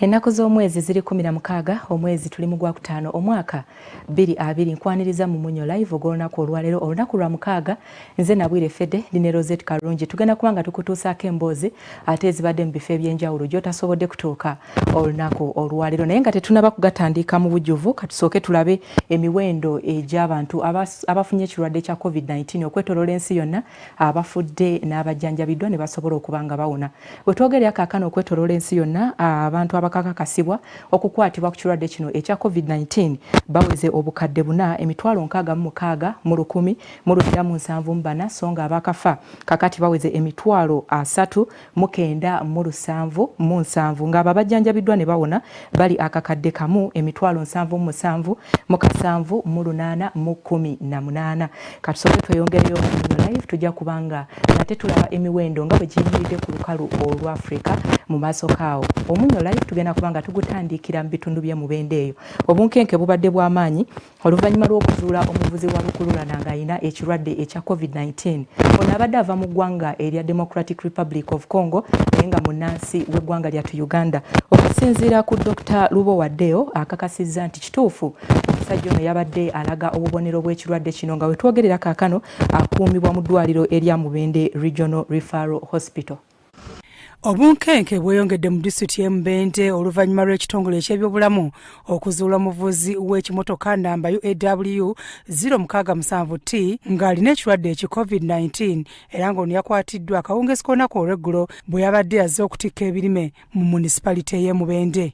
Ennaku z'omwezi ziri 16, omwezi tuli mu gwakutaano, omwaka 2020. Nkwaniriza mu Munyo Live ogw'olunaku olwaleero, olunaku lwa mukaaga. Nze Nabwire Fede, ndi ne Rosette Karungi. Tugenda kuba nga tukutuusaako emboozi ate ezibadde mu bifo eby'enjawulo gy'otasobodde kutuuka olunaku olwaleero. Naye nga tetunaba kugatandika mu bujjuvu, katusooke tulabe emiwendo egy'abantu abafunye ekirwadde kya COVID-19 okwetoloola ensi yonna, abafudde n'abajjanjabiddwa ne basobola okuba nga bawona. We twogerera kaakano okwetoloola ensi yonna, abantu abakakakasibwa okukwatibwa ku kirwadde kino ekya COVID-19 baweze obukadde buna emitwalo nkaaga mu mukaaga mu lukumi mu lwenda mu nsanvu mu bana, so nga abakafa kakati baweze 397,777, ng'abo abajjanjabiddwa ne bawona bali akakadde kamu 77,718. Katusooke tweyongereyo mu live, tujja kubanga nate tulaba emiwendo nga bwe giyimiridde ku lukalu olwa Africa mu maaso kaawo. Omunyo Live tugenda kubanga tugutandikira mu bitundu by'e Mubende. Eyo obunkenke bubadde bw'amaanyi oluvannyuma lw'okuzuula omuvuzi wa lukululana ng'alina ekirwadde ekya COVID-19. Ono abadde ava mu ggwanga erya Democratic Republic of Congo, naye nga munnansi w'eggwanga lyattu Uganda. Okusinziira ku Dr Lubowa Deo, akakasizza nti kituufu omusajja ono yabadde alaga obubonero bw'ekirwadde kino, nga wetwogerera kaakano akuumibwa mu ddwaliro erya Mubende Regional Referral Hospital. Obunkenke bweyongedde mu disitulikiti y'e Mubende oluvannyuma lw'ekitongole eky'ebyobulamu okuzuula omuvuzi w'ekimotoka namba UAW 067 T ng'alina ekirwadde eki COVID-19, era ng'ono yakwatiddwa akawungezi k'olunaku olw'eggulo bwe yabadde azze okutikka ebirime mu munisipalite y'e Mubende.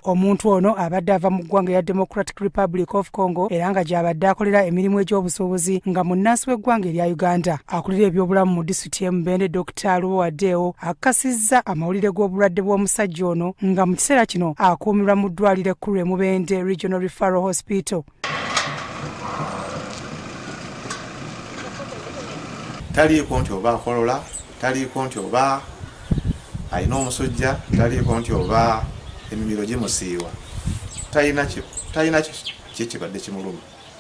Omuntu ono abadde ava mu ggwanga erya Democratic Republic of Congo, era nga gy'abadde akolera emirimu egy'obusuubuzi, nga munnansi w'eggwanga erya Uganda. Akulira ebyobulamu mu disitulikiti y'e Mubende, Dr Lubowa Deo, akakasizza amawulire g'obulwadde bw'omusajja ono, nga mu kiseera kino akuumirwa mu ddwaliro ekkulu e Mubende Regional Referral Hospital. Taliiko nti oba akolola, taliiko nti oba alina omusujja, taliiko nti oba emimiro gimusiiwa, talina kikibadde kimuluma,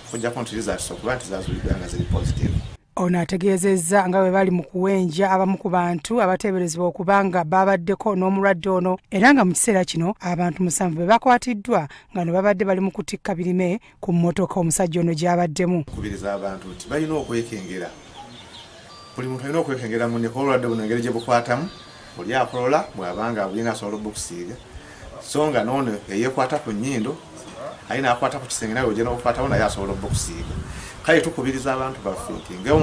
okujjako nti results okuba nti zazuuliddwa nga ziri positive. Ono ategeezezza nga bwe bali mu kuwenja abamu ku bantu abateeberezebwa okuba nga babaddeko n'omulwadde ono, era nga mu kiseera kino abantu 7 be bakwatiddwa nga no babadde bali mu kutikka birime ku mmotoka omusajja ono gy'abaddemu. Kubiriza abantu nti balina okwekengera, buli muntu alina okwekengera munne, kuba obulwadde buno engeri gye bukwatamu, oli akolola bw'abanga abulina asobola obukusiiga, so nga n'ono eyeekwata ku nnyindo aye n'akwata ku kisenge, nawe ojja n'okukwatawo, naye asobola obukusiiga. Kale tukubiriza abantu baffe nti nga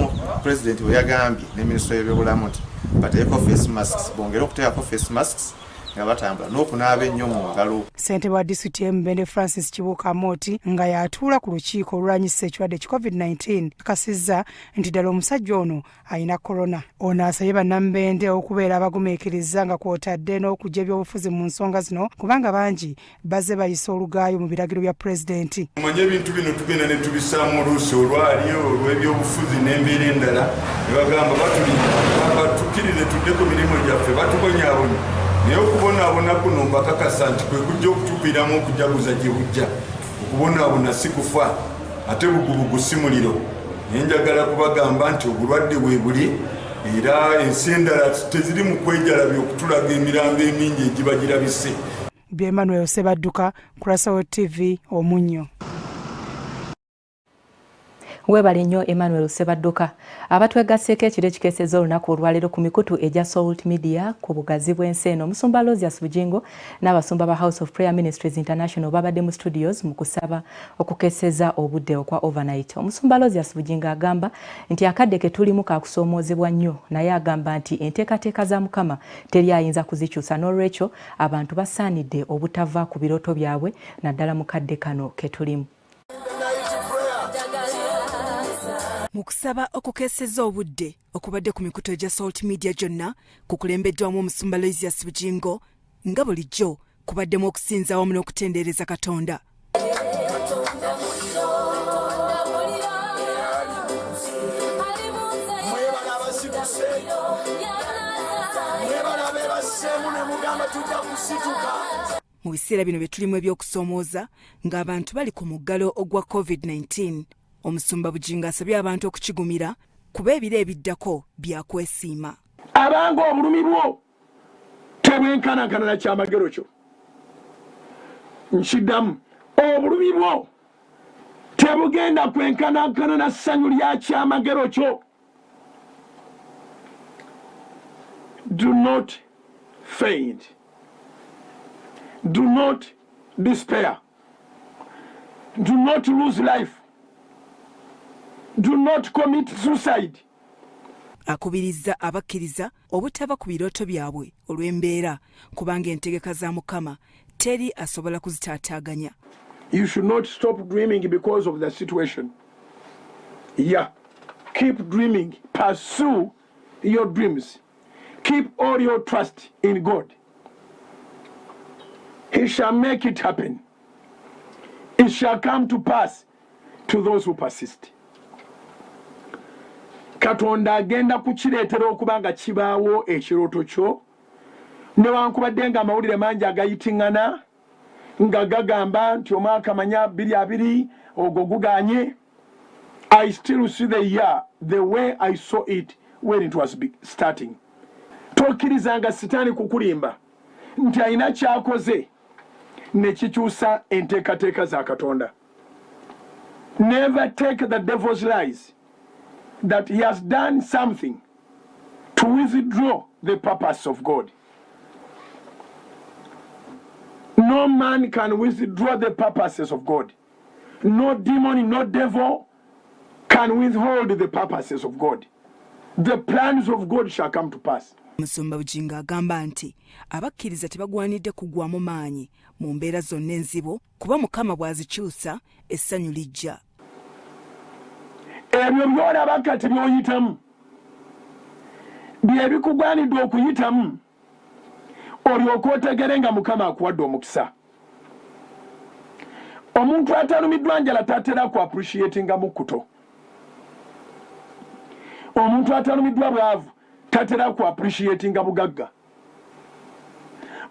pulezidenti bwe yagambye ne minisitule y'ebyobulamu nti bateeko face masks, bongere okuteekako face masks nga batambula n'okunaaba ennyo mu ngalo. Ssentebe wa disitulikiti y'e Mubende, Francis Kibuuka Amooti, nga y'atuula ku lukiiko olulwanyisa ekirwadde ki COVID-19, akakasizza nti ddala omusajja ono alina korona. Ono asabye bannamubende okubeera abagumiikiriza, nga kw'otadde n'okujja ebyobufuzi mu nsonga zino, kubanga bangi bazze bayisa olugaayo mu biragiro bya pulezidenti. Omanye ebintu bino tugenda ne tubisaamu oluusi olwali olw'ebyobufuzi n'embeera endala, ne bagamba batukkirize tudde ku mirimu gyaffe, batubonyaabonya. Naye okubonaabona kuno mbakakasa nti kwe kujja okutuviiramu okujaguza gye bujja. Okubonaabona si kufa, ate bugubugu si muliro. Naye njagala kubagamba nti obulwadde bwe buli, era ensi endala teziri mu kwejalabya okutulaga emirambo emingi egiba girabise. Bya Emmanuel Sebadduka, Kurasawo TV, Omunnyo. Weebale nnyo Emmanuel Sebadduka. Abatwegasseeko ekiro ekikeesezza olunaku olwaleero ku mikutu egya Salt Media ku bugazi bw'ensi eno, Omusumba Aloysius Bugingo n'abasumba ba House of Prayer Ministries International babadde mu studios mu kusaba okukeeseza obudde okwa overnight. Omusumba Aloysius Bugingo agamba nti akadde ke tulimu kakusoomoozebwa nnyo, naye agamba nti enteekateeka za Mukama teri ayinza kuzikyusa, n'olwekyo abantu basaanidde obutava ku birooto byabwe naddala mu kadde kano ke tulimu. Mu kusaba okukeesezza obudde okubadde ku mikutu egya Salt Media gyonna, kukulembeddwamu omusumba Aloysius Bugingo, nga bulijjo kubaddemu okusinza awamu n'okutendereza Katonda. Mu biseera bino bye tulimu eby'okusoomooza ng'abantu bali ku muggalo ogwa COVID-19, Omusumba Bugingo asabye abantu okukigumira kuba ebiro ebiddako byakwesiima. Abanga obulumi bwo tebwenkanankana na kyamagero kyo. Nkiddamu, obulumi bwo tebugenda kwenkanankana na ssanyu lya kyamagero kyo. Do not faint. Do not despair. Do not lose life. Do not commit suicide. Akubirizza abakkiriza obutava ku birooto byabwe olw'embeera kubanga entegeka za Mukama teri asobola kuzitaataaganya. You should not stop dreaming because of the situation. Yeah. Keep dreaming. Pursue your dreams. Keep all your trust in God. He shall make it happen. It shall come to pass to those who persist. Katonda agenda kukireetera okuba nga kibaawo ekirooto kyo, newankubadde nga amawulire mangi agayitiŋŋana nga gagamba nti omwaka manya bbiri abiri ogwo guganye. I still see the year the way I saw it when it was starting. Tokkirizanga sitaani kukulimba nti alina kyakoze ne kikyusa enteekateeka za Katonda. Never take the devil's lies that he has done something to withdraw the purpose of God. No man can withdraw the purposes of God. No demon, no devil can withhold the purposes of God. The plans of God shall come to pass. Musumba Bugingo agamba nti abakkiriza tebagwanidde kugwamu maanyi mu mbeera zonna enzibu kuba Mukama bw'azikyusa essanyu lijja. Ebyo by'olaba kati by'oyitamu bye bikugwanidde okuyitamu olyoke otegere nga Mukama akuwadde omukisa. Omuntu atalumiddwa njala tatera ku appreciatinga mukkuto. Omuntu atalumiddwa bwavu tatera ku appreciatinga bugagga.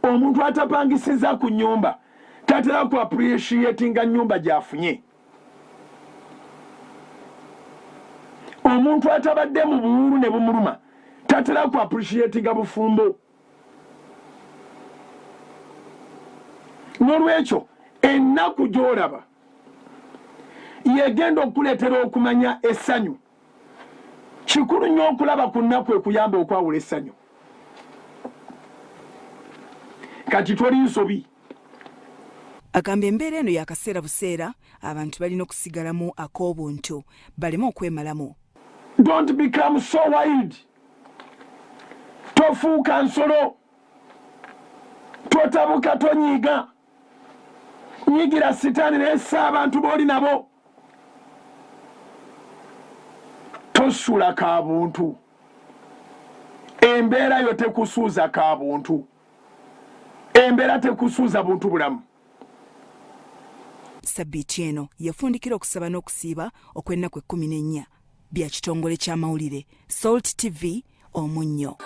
Omuntu atapangisiza ku nyumba tatera ku appreciatinga nyumba gy'afunye. Omuntu atabadde mu buwuulu ne bumuluma tatera ku appreciatinga bufumbo. N'olwekyo ennaku gy'olaba yegenda okukuleetera okumanya essanyu. Kikulu nnyo okulaba ku nnaku ekuyamba okwawula essanyu. Kati toli nsobi. Agamba embeera eno yakaseera buseera, abantu balina okusigalamu ak'obuntu baleme okwemalamu. Don't become so wild. Tofuuka nsolo, totabuka, tonyiiga. Nyigira sitaani naye si abantu b'oli nabo. Tosula ka buntu, embeera yo tekusuuza ka buntu, embeera tekusuuza buntu bulamu. Sabbiiti eno yafundikira okusaba n'okusiiba okw'ennaku 14 bya kitongole ky'amawulire Salt TV Omunnyo.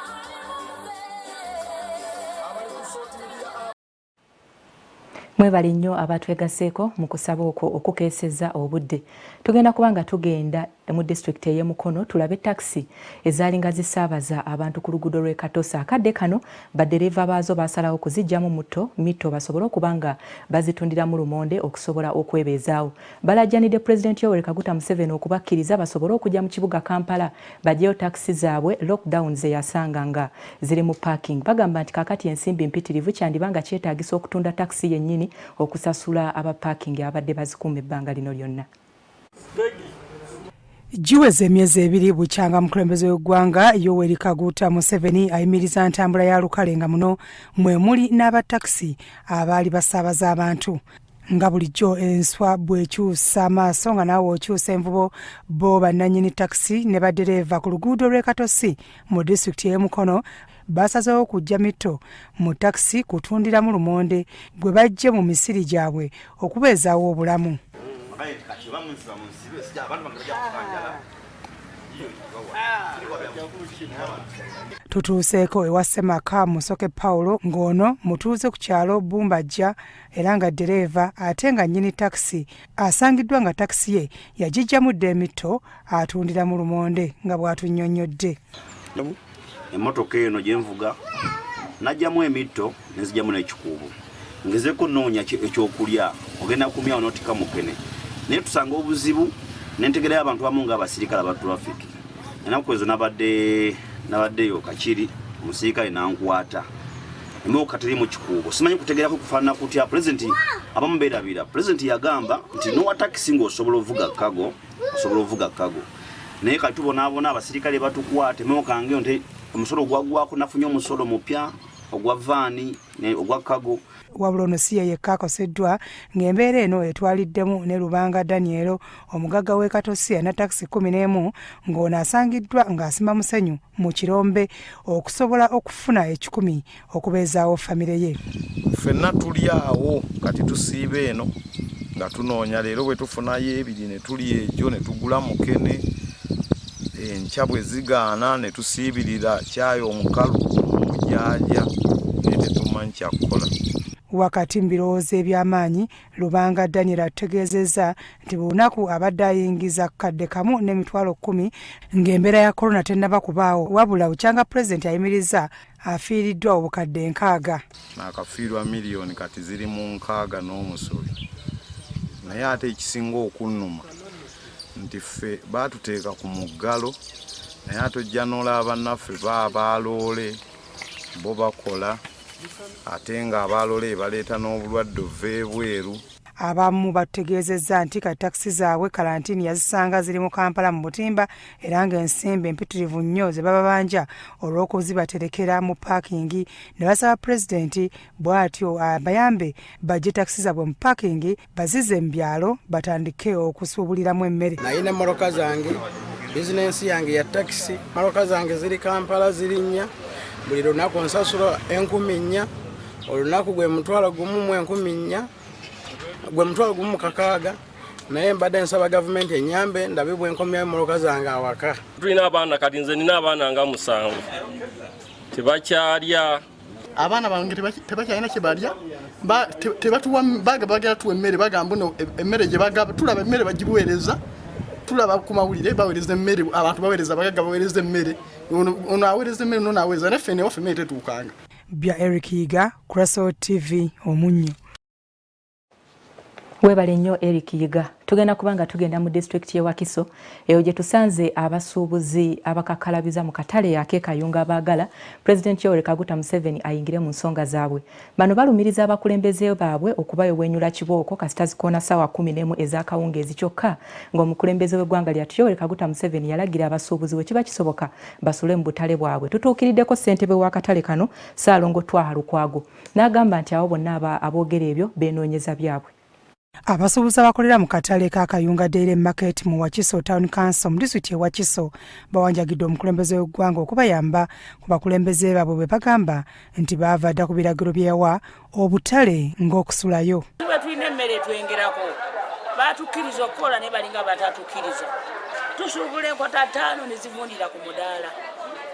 Mwebale nnyo abatwegaseeko mu kusaba okwo okukeesezza obudde. Tugenda kuba nga tugenda mu disitulikiti ey'e Mukono tulabe takisi ezaalinga zisaabaza abantu ku luguudo lw'e Katosi. Akadde kano baddereeva baazo baasalawo kuziggyamu mutto mitto basobole okuba nga bazitundiramu lumonde okusobola okwebeezaawo. Balaajanidde Pulezidenti Yoweri Kaguta Museveni okubakkiriza basobole okujja mu kibuga Kampala baggyeyo takisi zaabwe lockdown ze yasanga nga ziri mu parking. Bagamba nti kaakati ensimbi mpitirivu kyandiba nga kyetaagisa okutunda takisi yennyini okusasula aba parking ababadde bazikuuma ebbanga lino lyonna. Giweze emyezi ebiri bukyanga mukulembeze w'eggwanga Yoweri Kaguta Museveni ayimiriza ntambula ya lukale nga muno mwe muli n'aba takisi abaali basaabaza abantu. Nga bulijjo enswa bw'ekyusa amaaso nga naawe okyusa envubo, bo bannannyini takisi ne baddereeva ku luguudo lw'e Katosi mu disitulikiti y'e Mukono basazeewo okuggya mitto mu takisi kutundiramu lumonde gwe baggye mu misiri gyabwe okubeezaawo obulamu. Tutuuseeko ewa Ssemaka Musoke Paulo ng'ono mutuuze ku kyalo Bumbajja era nga ddereeva ate nga nnyini takisi asangiddwa nga takisi ye yagiggyamu dda emitto atundiramu lumonde nga bw'atunnyonnyodde. Emmotoka eno gye nvuga najjamu emitto nenzijjamu n'ekikuubo ngezeko nnoonya ekyokulya ogenda kumyawo n'otika mukene naye tusanga obuzibu nentegerayo abantu abamu nga abasirikale aba traffic enaku ezo nabadde nabaddeyo kakiri omusirikale nankwata emoka teri mu kikuubo simanyi kutegerako kufaanana kutya pulezidenti abamu beerabira pulezidenti yagamba nti nowa takisi ng'osobola ovuga kago osobola ovuga kago naye kati tubonaabona abasirikale batukwata emoka ngeyo nti omusolo gwagwako nafunye omusolo mupya ogwa vaani ogwa kago Wabula ono si ye yekka akoseddwa ng'embeera eno etwaliddemu ne Lubanga Daniel omugagga w'e Katosi alina takisi 11 ng'ono asangiddwa ng'asima musenyu mu kirombe okusobola okufuna ekikumi okubeezaawo famire ye. Ffenna tuli awo kati tusiiba eno nga tunoonya leero bwe tufunayo ebiri ne tulya egyo ne tugula mukene enkya bwe zigaana ne tusiibirira kyayi omukalu omujaaja naye tetumanyi kyakukola. Wakati mu birowoozo eby'amaanyi, Lubanga Daniel atutegeezezza nti buli lunaku abadde ayingiza kakadde kamu n'emitwalo kkumi ng'embeera ya Corona tennaba kubaawo wabula bukyanga Pulezidenti ayimirizza afiiriddwa obukadde 60. Naakafiirwa miliyoni kati ziri mu 60 n'omusobi naye ate ekisinga okunnuma nti ffe baatuteeka ku muggalo naye ate ojja n'olaba bannaffe ba abaaloole bo bakola ate nga abaaloole baleeta n'obulwadde ova ebweru. Abamu batutegeezezza nti kati takisi zaabwe kalantiini yazisanga ziri mu Kampala mu butimba era ng'ensimbi empitirivu nnyo ze bababanja olw'okuzibaterekera mu paakingi ne basaba pulezidenti bw'atyo abayambe baggye takisi zaabwe mu paakingi bazize mu byalo batandike okusuubuliramu emmere. Nalina emmotoka zange, bizinensi yange ya takisi, mmotoka zange ziri Kampala ziri nnya, buli lunaku nsasula 4000, olunaku gwe 14,400, gwe 16,000, naye mbadde nsaba gavumenti enyambe ndabe bwe nkomyayo emmotoka zange awaka. Tulina abaana kati nze nina abaana nga musanvu tebakyalya. Abaana bange tebakyalina kye balya, tebatuwa, bagala tuwa emmere, bagamba no emmere gye bagaba, tulaba emmere bagibuweereza, tulaba ku mawulire baweereza emmere, abantu baweereza, abagagga baweereza emmere, ono aweereza emmere, nono aweereza, naye ffe newaffe emmere tetuukanga. Bya Eric Yiga, Crystal TV, Omunnyo. Weebale nnyo Eric Yiga. Tugenda kuba nga tugenda mu disitulikiti y'e Wakiso eyo gye tusanze abasuubuzi abakakkalabiza mu katale ak'e Kayunga abaagala Pulezidenti Yoweri Kaguta Museveni ayingire mu nsonga zaabwe. Bano balumiriza abakulembeze baabwe okubawewenyula kibooko kasita zikoona ssaawa 11 ez'akawungeezi kyokka ng'omukulembeze w'eggwanga lyattu Yoweri Kaguta Museveni yalagira abasuubuzi bwe kiba kisoboka basule mu butale bwabwe. Tutuukiriddeko ssentebe w'akatale kano Ssaalongo Twaha Lukwago n'agamba nti abo bonna aboogera ebyo beenoonyeza byabwe. Abasuubuzi abakolera mu katale ka Kayunga Daily Market mu Wakiso Town Council mu disitulikiti y'e Wakiso bawanjagidde omukulembeze w'eggwanga okubayamba ku bakulembeze baabwe bwe bagamba nti baava dda ku biragiro bye yawa obutale ng'okusulayo. Tuba tulina emmere etwengerako, baatukkiriza okukola naye balinga batatukkiriza. Tusuubula enkota ttaano ne zivundira ku mudaala.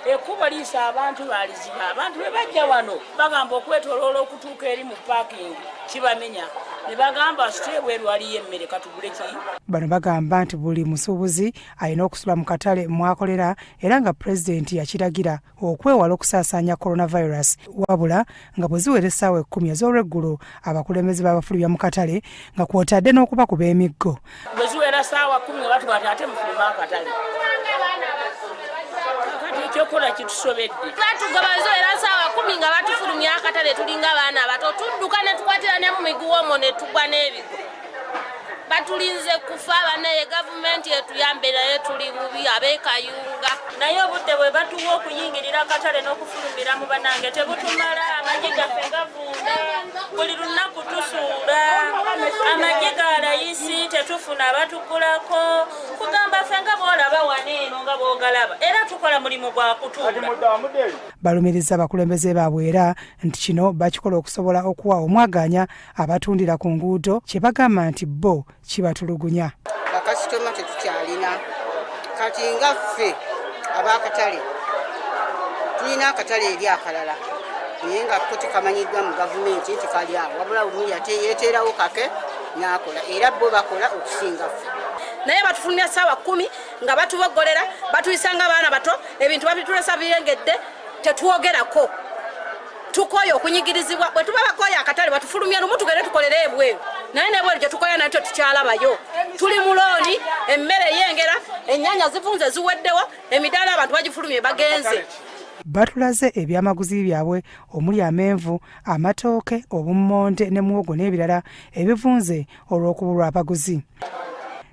Ekkubo liyisa abantu baaliziba. Abantu bwe bajja wano bagamba okwetoloola okutuuka eri mu paakingi kibamenya ne bagamba site ebweru waliyo emmere katugule ki. Bano bagamba nti buli musuubuzi alina okusula mu katale mwakolera era nga pulezidenti yakiragira okwewala okusaasaanya coronavirus wabula nga bwe ziwera essaawa 10 ez'olweggulo abakulembeze babafulumya mu katale nga kw'otadde n'okubakuba emiggo. Bwe ziwera ssaawa 10 nga batuba ate mufulume akatale. Kati ekyokukola kitusobedde. Batugoba ziwera ssaawa 10 nga batufulumya akatale tulinga abaana abato tudduka ne tukwatira ne mu miguwa omwo ne tugwa n'ebigo. Batulinze kufa banaye gavumenti etuyambe naye tuli bubi ab'e Kayunga. Naye obudde bwe batuwa okuyingirira akatale n'okufulumira mu banange tebutumala, amagi gaffe gavunda buli lunaku tusuula amagi ga layisi tetufuna batugulako kugamba ffe nga bw'olaba wano eno nga bw'ogalaba era tukola mulimu gwa kutuula. Balumiriza abakulembeze baabwe era nti kino bakikola okusobola okuwa omwaganya abatundira ku nguudo kye bagamba nti bo kibatulugunya. Bakasitoma tetukyalina. Kati nga ffe ab'akatale tulina akatale eri akalala naye nga ko tekamanyiddwa mu gavumenti nti kali awo, wabula buli ate yeeteerawo kake n'akola, era bo bakola okusinga ffe. Naye batufulumya ssaawa 10 nga batuboggolera, batuyisa nga abaana bato, ebintu babitulesa biyengedde, tetwogerako. Tukooye okunyigirizibwa. Bwe tuba bakooye akatale batufulumya lumu tugende tukolere ebweru, naye nebweru gye tukolera naye tetukyalabayo. Tuli mu looni, emmere eyengera, ennyaanya zivunze ziweddewo, emidaala abantu bagifulumye bagenze. Batulaze ebyamaguzi byabwe omuli amenvu, amatooke, obummonde ne muwogo n'ebirala ebivunze olw'okubulwa abaguzi.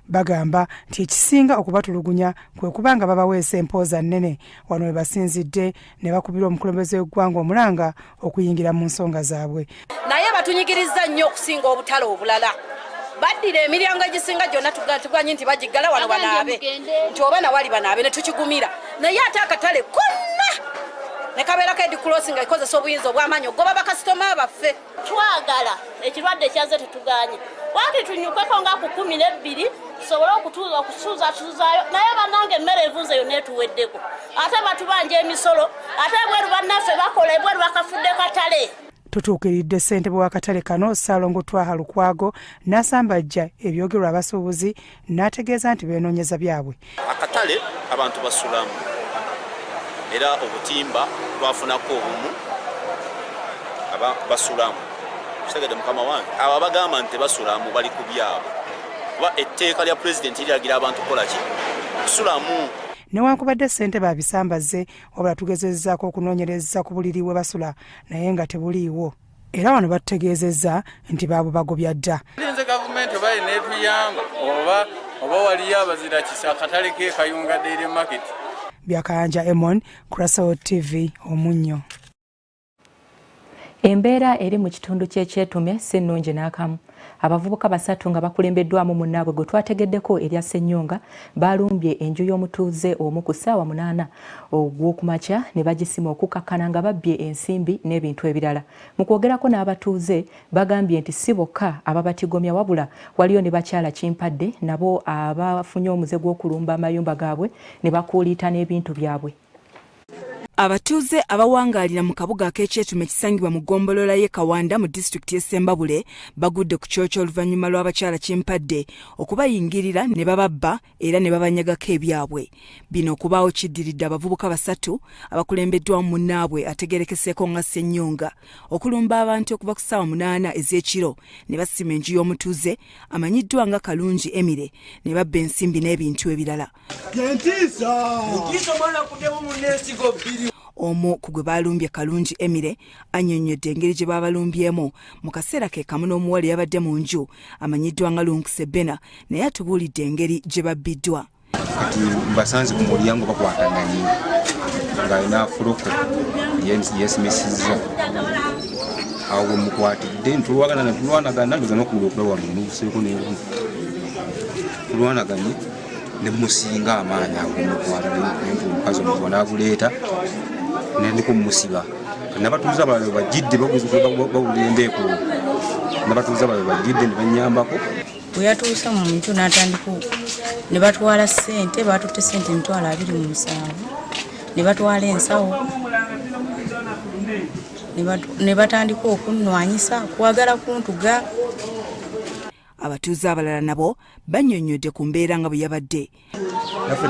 Bagamba nti ekisinga okubatulugunya kwe kuba nga babaweesa empooza nnene. Wano we basinzidde ne bakubira omukulembeze w'eggwanga omulanga okuyingira mu nsonga zaabwe. Naye batunyigirizza nnyo okusinga obutale obulala. Baddira emiryango egisinga gyonna tuganyi nti bagiggala wano banaabe, nti oba nawali banaabe ne tukigumira, naye ate akatale konna ne kabeerako edikulosi nga ekozesa obuyinza obw'amaanyi okugoba bakasitoma baffe. Twagala ekirwadde kyazze tetuganye, waakiri tunyukeko nga ku 12 tusobole okusuuzatuuzaayo, naye bannange emmere evunze yonna etuweddeko, ate batubanja emisolo, ate ebweru bannaffe bakola ebweru bakafudde katale. Tutuukiridde ssentebe w'akatale kano Ssaalongo Twaha Lukwago n'asambajja ebyogerwa abasuubuzi n'ategeeza nti beenoonyeza byabwe. Akatale abantu basulamu era obutimba twafunako obumu basulamu. Kitegedde mukama wange, abo abagamba nti tebasulamu bali ku byabwe, kuba etteeka lya pulezidenti liragira abantu kukola ki? Kusulamu. Newankubadde ssentebe abisambazze, wabula tugezezzaako okunoonyereza ku buliri we basula naye nga tebuliiwo, era wano batutegeezezza nti baabubagobya dda. Tulinze gavumenti oba eneetuyamba oba waliyo abazira kisa akatale k'e Kayunga Daily Market. Byakayanja Emon, Crystal TV, Omunnyo. Embeera eri mu kitundu ky'e Kyetume si nnungi n'akamu. Abavubuka 3 nga bakulembeddwamu munnaabwe gwe twategeddeko erya Ssennyonga baalumbye enju y'omutuuze omu ku ssaawa 8 ogw'okumakya ne bagisima okukakkana nga babbye ensimbi n'ebintu ebirala. Mu kwogerako n'abatuuze bagambye nti si bokka ababatigomya wabula waliyo ne bakyala Kimpadde nabo abafunye omuze gw'okulumba amayumba gaabwe ne bakuuliita n'ebintu byabwe. Abatuuze abawangaalira mu kabuga ak'Ekyetume ekisangibwa mu ggombolola y'e Kawanda mu disitulikiti y'e Ssembabule bagudde ku kyokya oluvannyuma lw'abakyala Kimpadde okubayingirira ne bababba era ne babanyagako ebyabwe. Bino okubaawo kiddiridde abavubuka 3 abakulembeddwamu munnaabwe ategeerekeseeko nga Ssennyonga okulumba abantu okuva ku ssaawa 8 ez'ekiro ne basima enju y'omutuuze amanyiddwa nga Kalungi Emire ne babba ensimbi n'ebintu ebirala. Omu ku gwe baalumbye Kalungi Emire annyonnyodde engeri gye baabalumbyemu mu kaseera ke kamu n'omuwala eyabadde mu nju amanyiddwa nga Lunkuse Bena naye atubuulidde engeri gye babbiddwa. Kati mbasanze ku mulyango bakwataganye ng'alina fuloko yeesimisizza awo bwe mukwatidde ntulwanagana ndoza n'okugulu okulaba wano mubuseeko n'ebu tulwanaganye ne musinga amaanyi awo nemukwata nentu omukazi omuziba n'aguleeta nendiko mumusiba. Nabatuuze abalala bajjidde bawulira endeeko, nabatuuze abalala bajjidde ne banyambako. Bwe yatuuse mu nju n'atandika ne batwala ssente, baatutte ssente 270,000 ne batwala ensawo ne batandika okunnwanyisa kwagala kuntuga. Abatuuze abalala nabo bannyonnyodde ku mbeera nga bwe yabadde. Naffe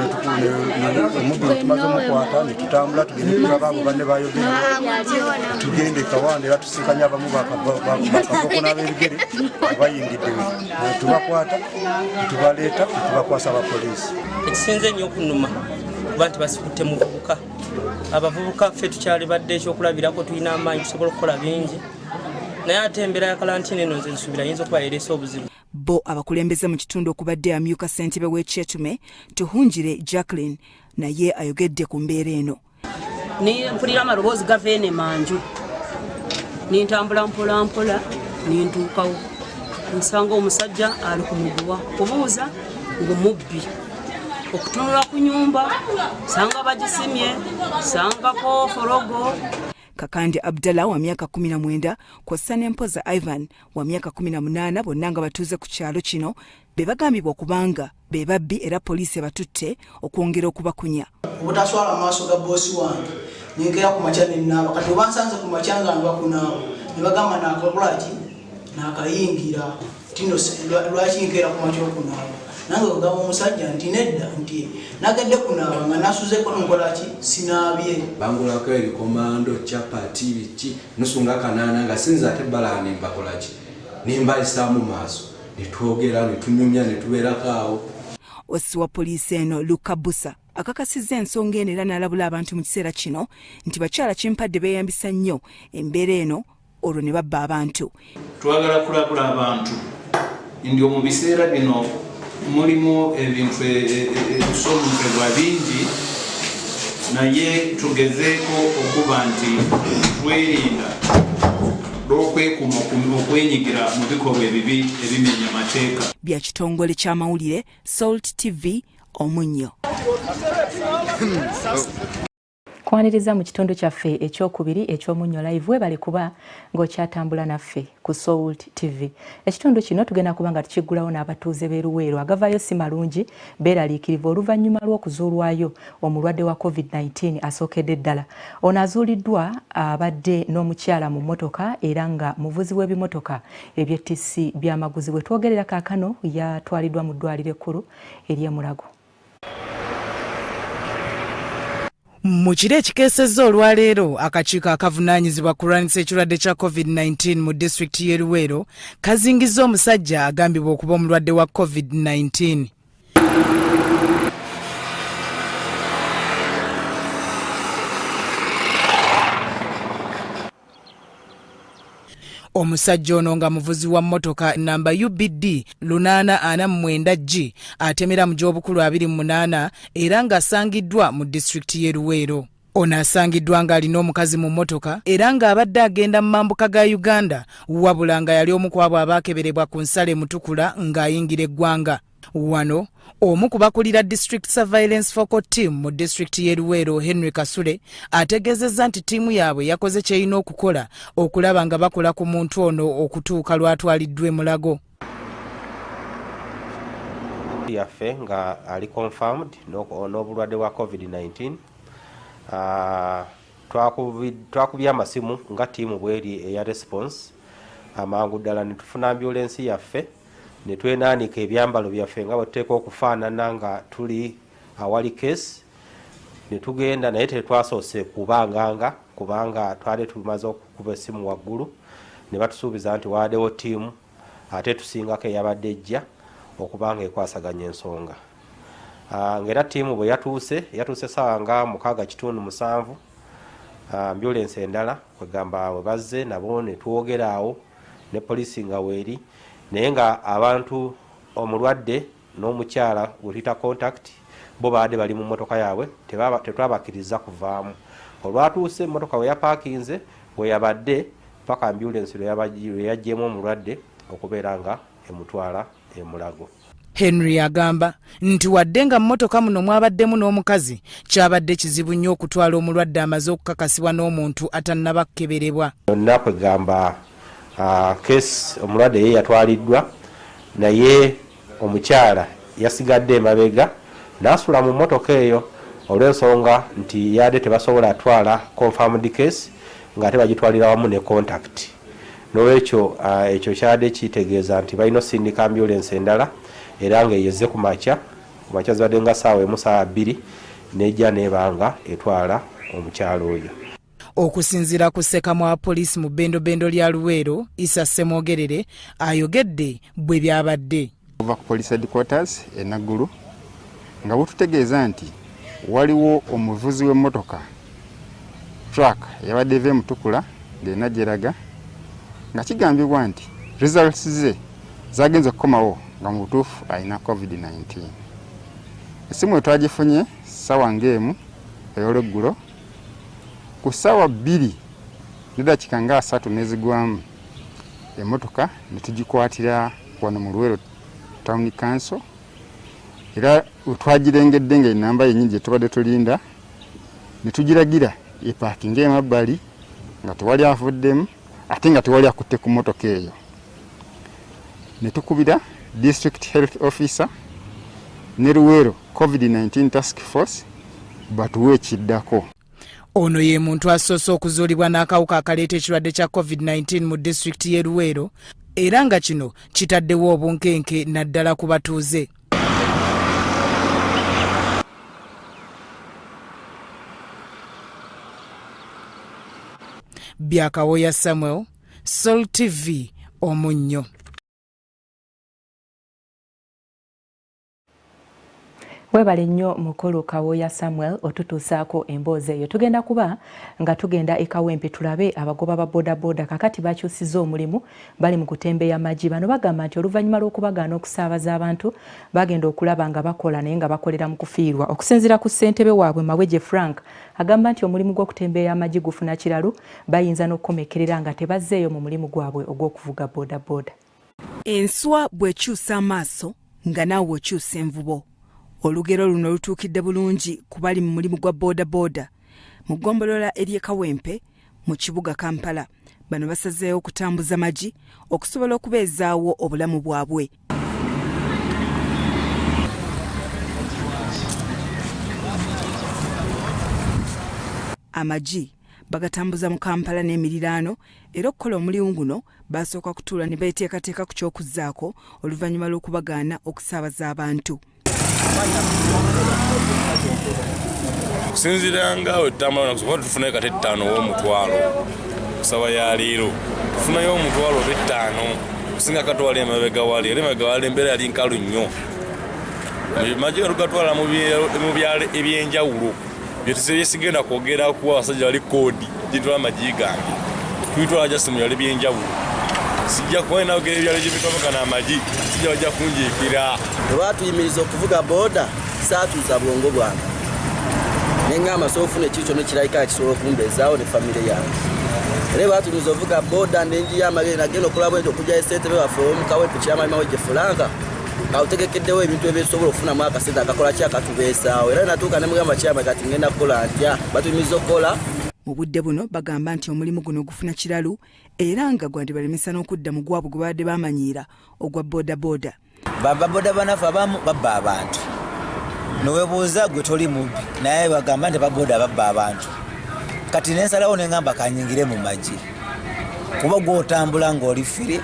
omubbi tumaze omukwata ne tutambula tugende tulaba abo banne bayogera, tugende Kawanda era tusinkanye abamu bakavoko n'ab'ebigere bayingidde, tubakwata tubaleeta tubakwasa abapoliisi. Ekisinze ennyo okunnuma kuba nti basikutte muvubuka. Abavubuka ffe tukyalibadde ekyokulabirako, tulina amaanyi, tusobola okukola bingi, naye ate embeera ya kalantiini eno nze nsuubira yinza okuba yereese obuzibu. Bo abakulembeze mu kitundu okubadde amyuka ssentebe w'Ekyetume Tuhungire Jacqueline naye ayogedde ku mbeera eno. Mpulira amaloboozi gava eno emanju, nintambula mpola mpola nintuukawo nsanga omusajja ali ku muguwa kubuuza ng'omubbi, okutunula ku nyumba sanga bagisimye sangako forogo. Kakande Abdallah wa myaka 19 kw'ossa ne Mpoza Ivan wa myaka 18 bonna nga batuuze ku kyalo kino be bagambibwa okubanga be babbi era poliisi ebatutte okwongera okubakunya. Obutaswala mu maaso ga boosi wange nenkera ku makya nenaaba kati oba nsanze ku makya nga nva kunaaba ne bagamba nakakolaki nakayingira tino lwaki nkeera ku makya okunaaba nange ogamba omusajja nti nedda nti nagedde kunaaba nga nasuzeko nkolaki sinaabye. Bangulako ebikomando chapati biki nusu nga kanaana nga sinza ate balaa nembakolaki nembayisaamu maaso netwogera netunyumya netubeerako awo. Ossi wa poliisi eno Luka Busa akakasizza ensonga eno era n'alabula abantu mu kiseera kino nti bakyala kimpadde beeyambisa nnyo embeera eno olwo ne babba abantu. Twagala kulabula abantu nti mu biseera bino mulimu ebintu ebisomozebwa bingi naye tugezeeko okuba nti twerinda lw'okwekuuma okwenyigira mu bikolwa ebibi ebimenya amateeka. Bya kitongole ky'amawulire Salt TV omunnyo. Kwaniriza mu kitundu kyaffe ekyokubiri eky'omunnyo live webale kuba ng'okyatambula naffe ku Salt TV. Ekitundu kino tugenda kuba nga tukiggulawo n'abatuuze b'e Luweero agavaayo si malungi beeraliikirivu oluvannyuma lw'okuzuulwayo omulwadde wa COVID-19 asookedde ddala. Ono azuuliddwa abadde n'omukyala mu mmotoka era nga muvuzi w'ebimotoka ebyettissi by'amaguzi. We twogerera kaakano yatwaliddwa mu ddwaaliro ekkulu ery'e Mulago. Mu kiro ekikeesezza olwaleero, akakiiko akavunaanyizibwa ku kulwanyisa ekirwadde kya Covid-19 mu disitulikiti y'e Luweero kazingizza omusajja agambibwa okuba omulwadde wa Covid-19. Omusajja ono nga muvuzi wa mmotoka namba UBD 849 G atemera mu gy'obukulu 28 era ng'asangiddwa mu disitulikiti y'e Luweero. Ono asangiddwa ng'alina omukazi mu mmotoka era ng'abadde agenda mu mambuka ga Uganda wabula nga yali omu ku abo abaakeberebwa ku nsalo e Mutukula ng'ayingira eggwanga. Wano omu ku bakulira District Surveillance Focal Team mu disitulikiti y'e Luweero Henry Kasule ategeezezza nti ttiimu yaabwe yakoze ky'erina okukola okulaba nga bakola ku muntu ono okutuuka lw'atwaliddwa e Mulago. Yaffe nga ali confirmed n'obulwadde bwa COVID-19 twakubye amasimu nga ttiimu bweri eya response amangu ddala ne tufuna ambulensi yaffe ne twenaanika ebyambalo byaffe nga bwe tuteekwa okufaanana nga tuli awali case ne tugenda naye tetwasoose kubanganga kubanga twali tumaze okukuba essimu waggulu ne batusuubiza nti waadewo ttiimu ate tusingako eyabadde ejja okuba nga ekwasaganya ensonga ah, ng'era ttiimu bwe yatuuse yatuuse saawa nga 6:45 ah, ambulensi endala kwegamba we bazze nabo ne twogera awo ne poliisi nga weeri naye nga abantu omulwadde n'omukyala gwe tuyita contact bo baadde bali mu mmotoka yaabwe tetwabakkiriza kuvaamu olwatuuse emmotoka we yapaakinze we yabadde paka ambulensi lwe yaggyemu omulwadde okubeera nga emutwala e Mulago. Henry agamba nti wadde nga mmotoka muno mwabaddemu n'omukazi, kyabadde kizibu nnyo okutwala omulwadde amaze okukakasibwa n'omuntu atannaba kukeberebwa. Yonna kwegamba case omulwadde ye yatwaliddwa naye omukyala yasigadde emabega n'asula mu mmotoka eyo olw'ensonga nti yadde tebasobola twala confirmed case ng'ate bagitwalira wamu ne contact. N'olwekyo ekyo kyabadde kitegeeza nti balina osindika ambyulensi endala era ng'eyo ezze ku makya, ku makya zibadde nga ssaawa emu ssaawa bbiri n'ejja n'eba nga etwala omukyala oyo. Okusinziira ku ssekamwa wa poliisi mu bbendobendo lya Luweero, Isa Ssemwogerere ayogedde bwe byabadde. Okuva ku police headquarters e Naggulu nga bututegeeza nti waliwo omuvuzi w'emmotoka truck eyabadde eva e Mutukula ng'erina gyeraga nga kigambibwa nti results ze zagenze okukomawo nga mu butuufu alina COVID-19. Essimu we twagifunye ssaawa ng'emu ey'olweggulo ku ssaawa bbiri n'eddakiika nga asatu n'ezigwamu emmotoka ne tugikwatira wano mu Luweero Town Council era wetwagirengedde nga enamba yennyini gye tubadde tulinda ne tugiragira epaakinge emabbali nga tewali avuddemu ate nga tewali akutte ku mmotoka eyo ne tukubira district health officer ne Luweero COVID-19 task force batuwe ekiddako. Ono ye muntu asoose okuzuulibwa n'akawuka akaleeta ekirwadde kya COVID-19 mu disitulikiti y'e Luweero era nga kino kitaddewo obunkenke naddala ku batuuze. Bya Kawoya Samuel, Sol TV, Omunnyo. Webale nnyo mukulu Kawooya Samuel otutuusaako emboozi eyo. Tugenda kuba nga tugenda e Kawempe tulabe abagoba ba bodaboda kakati bakyusiza omulimu bali mu kutembeya magi. Bano bagamba nti oluvannyuma lw'okubagaana okusaabaza abantu bagenda okulaba nga bakola naye nga bakolera mu kufiirwa. Okusinziira ku ssentebe waabwe Mawejje Frank agamba nti omulimu gw'okutembeeya amagi gufuna kiralu bayinza n'okukomekkerera nga tebazzeeyo mu mulimu gwabwe ogw'okuvuga bodaboda. Enswa bw'ekyusa amaaso nga naawe okyusa envubo. Olugero luno lutuukidde bulungi ku bali mu mulimu gwa bodaboda mu ggombolola ery'e Kawempe mu kibuga Kampala. Bano basazeewo okutambuza magi okusobola okubeezaawo obulamu bwabwe. Amagi bagatambuza mu Kampala n'emiriraano era okukola omulimu guno basooka kutuula ne beeteekateeka ku ky'okuzzaako oluvannyuma lw'okubagaana okusaabaza abantu. Okusinziira nga wetutambula kuba tufunayo kati ettaano ow'omutwalo kusaba ya leero tufunayo omutwalo oba ettaano okusinga katwala emabega wali era emabega wali embeera yali nkalu nnyo magye tugatwala mu byalo ebyenjawulo byesigenda kwogera kuba abasajja bali koodi gitwala amagi gange tubitwala just mu byalo ebyenjawulo sijja kuba nagera ebyalo gyebitwamagana amagi sijja bajja kunjiikira Olwatuyimiriza okuvuga booda saatuuza bwongo bwange ne ŋŋamba sobola okufuna ekintu kyonna ekirabika nga kisobola okumbeezaawo ne famire yange. Era bwe baatuyimiriza okuvuga booda ne njiya amagezi nagenda okola bwenti okugyayo ssentebe waffe ow'omu Kawempe Chairman Mawejje Frank ng'atutegekeddewo ebintu ebisobola okufunamu akasente akakola ki akatubeezaawo era natuuka ne mugamba Chairman kati ngenda kukola ntya batuyimiriza okukola. Mu budde buno bagamba nti omulimu guno gufuna kiralu era nga gwandibalemesa n'okudda mu gwabwe gwe babadde bamanyiira ogwa bodaboda. Baboda banafe abamu babba abantu newebuuza gwe toli mubbi naye bagamba nti baboda babba abantu kati nensalawo nengamba kanyingire mu magi kuba gwotambula ngaoli firi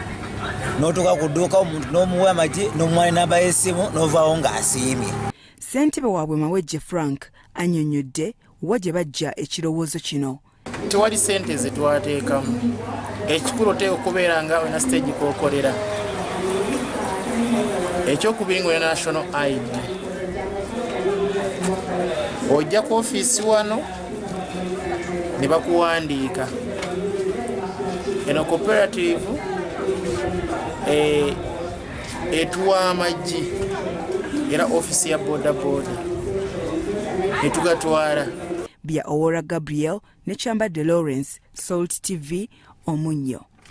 notuuka ku dduuka omuntu nomuwa amagi nomuwa enamba yesimu novaawo ng'asiimye. Ssentebe waabwe Mawejje Frank annyonnyodde wa gye baggya ekirowoozo kino. Tewali sente zetwateekamu, ekikulu oteeka okubeera nga olina siteegi kwokolera. Ekyokubiri nga olina national ID, ojja ku ofiisi wano ne bakuwandiika. Eno cooperative eh, etuwa amaggi era ofiisi ya bodaboda netugatwala. Bya Owora Gabriel ne Kyambadde Lawrence, Salt TV, Omunnyo.